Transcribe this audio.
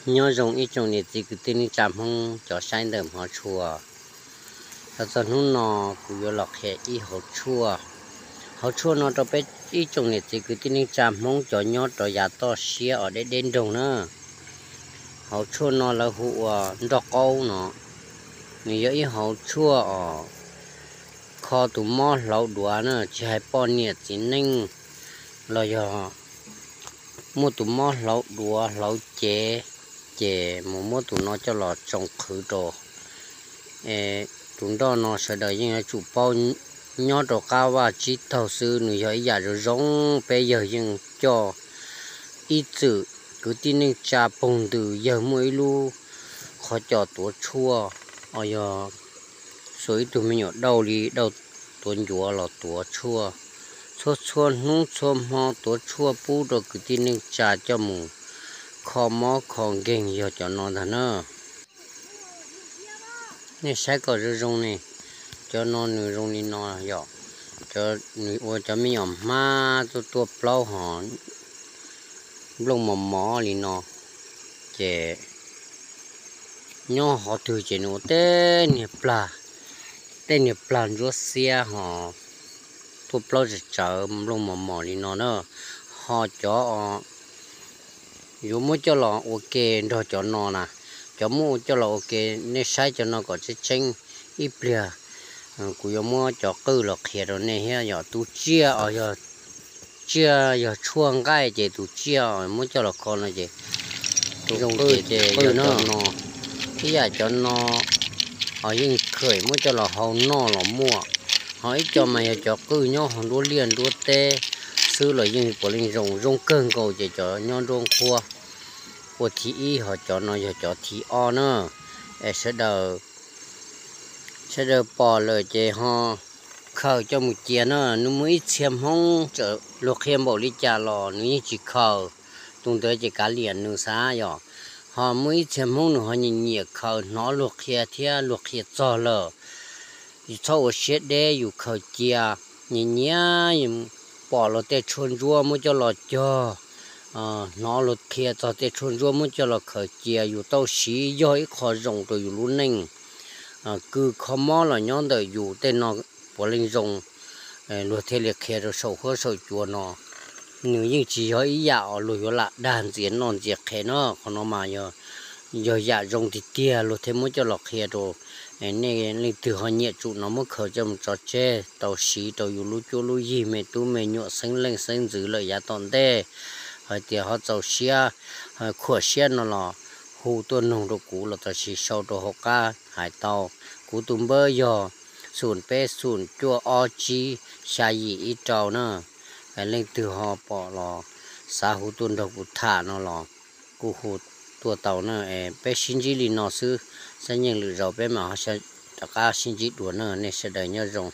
Nyob zoo ib tsoom niam txiv kwv tij neej tsa Hmoob cov saib ntawm hmov tshua. Los txog hnub no kuv yuav los qhia ib hauv tshuaj. Hauv tshuaj no rau peb ib tsoom niam txiv kwv tij neej tsa Hmoob cov nyob rau yav toj siab uas deb deb nroog na. Hauv tshuaj no lawv hu ua nroj qaub no. Nws yog ib hauv tshuaj uas kho tus mob hlauv duav na, tsis hais poj niam txiv neej los yog muaj tus mob hlauv duav hlauv cev, ces mus muab tus no coj los tsoo qhwv rau. Tus nroj no sawv daws yeej yuav tsum paub, nyob rau qab vaj tsib taug xwb, nws yog ib yam zoo zoo, peb yawg yeej coj ib txwm. Kwv tij neej tsa poog ntws yawg muaj ib lub qhov cos tuav tshuaj, uas yog xuas ib tug me nyuam dauj li dauj tuav ncuav los tuav tshuaj txhua txhua hnub txhua hmo, tuav tshuaj pub rau kwv tij neej tsa coj mus kho mob kho nkeeg yog cov no ntag na. Nej saib kom zoo zoo ne, cov no nws zoo li no yom, nws ua cov me nyuam hmab tuaj tuaj plaub hos nplooj mos mos li no, ces nyob qhov twg ces nws ua tej niag plag, tej niag plag ntsuab xiab hos tuaj plaub tsawv tsawv nplooj mos mos li no na. Ho cov yuav muab coj los ua ke nrog cov no na, cov muab coj los ua ke, nej saib cov no kom tseeb tseeb ib pliag. Kuv yuav muab cov qwj los qhia rau nej thiab yom. Tus tsiaj os, yog tsiaj yog tshuaj nqaij ces tus tsiaj muab coj los kho no ces tus zoo ces qwj no, ib yam cov no os yeej khaws muab coj los hau noj los muaj. Ho ib co mas yog cov qwj nyob hauv nruab liaj nruab teb xwb los yeej puav leej zoo, zoo kawg nkaus ces cov nyob nruab nqhuab ua thib ib, ho cov no yog cov thib ob na. Es sawv daws, sawv daws pom lawm ces ho khaws coj mus cia na. Nws muaj ib txhia Hmoob txawm luag qhia npaum li cas los nws yeej tsis khaws, tus ntawd ces kav liam nws xav yom. Ho muaj ib txhia Hmoob nws ho nyiam nyiam khaws, hnov luag qhia thiab luag qhia txog lawm, yus txhob ua siab deb, yus khaws cia. Nyiam nyiam pom luag tej tshuaj ntsuab muab coj los cog, hnov luag qhia txog tej tshuaj ntsuab muab coj los khaws cia, yus tau siv yog ib qho zoo rau yus lub neej. Kws kho mob los nyob ntawm yus, tej no puav leej zoo. Luag thiaj li qhia rau saum huab saum cua no. Nws yeej tsis yog ib yam uas luag yuav lam dag ntxias noj ntxias qhev no, qhov no mas yog yam zoo tiag tiag luag thiaj muab coj los qhia rau. Nej leej twg ho nyiam tsum no muab khaws coj mus tso tseg, tau siv rau yus lub cuab lub yig, me tub me nyuam, xeeb leej xeeb ntxwv lawm yav tom ntej. Hais tias ho txaus siab, khuam siab no los hu tuaj noog rau kuv los tam sis sau rau hauv qab hais tau. Kuv tus npawb yog xoom peb xoom cuaj ob tsib xya yim ib rau na. Leej twg ho pom los xav hu tuaj nrog kuv tham no los kuj hu tuaj tau na. Peb sib ntsib li no xwb, xab nyeej lwm zaus peb mam ho rov qab sib ntsib dua na. Nej sawv daws nyob zoo.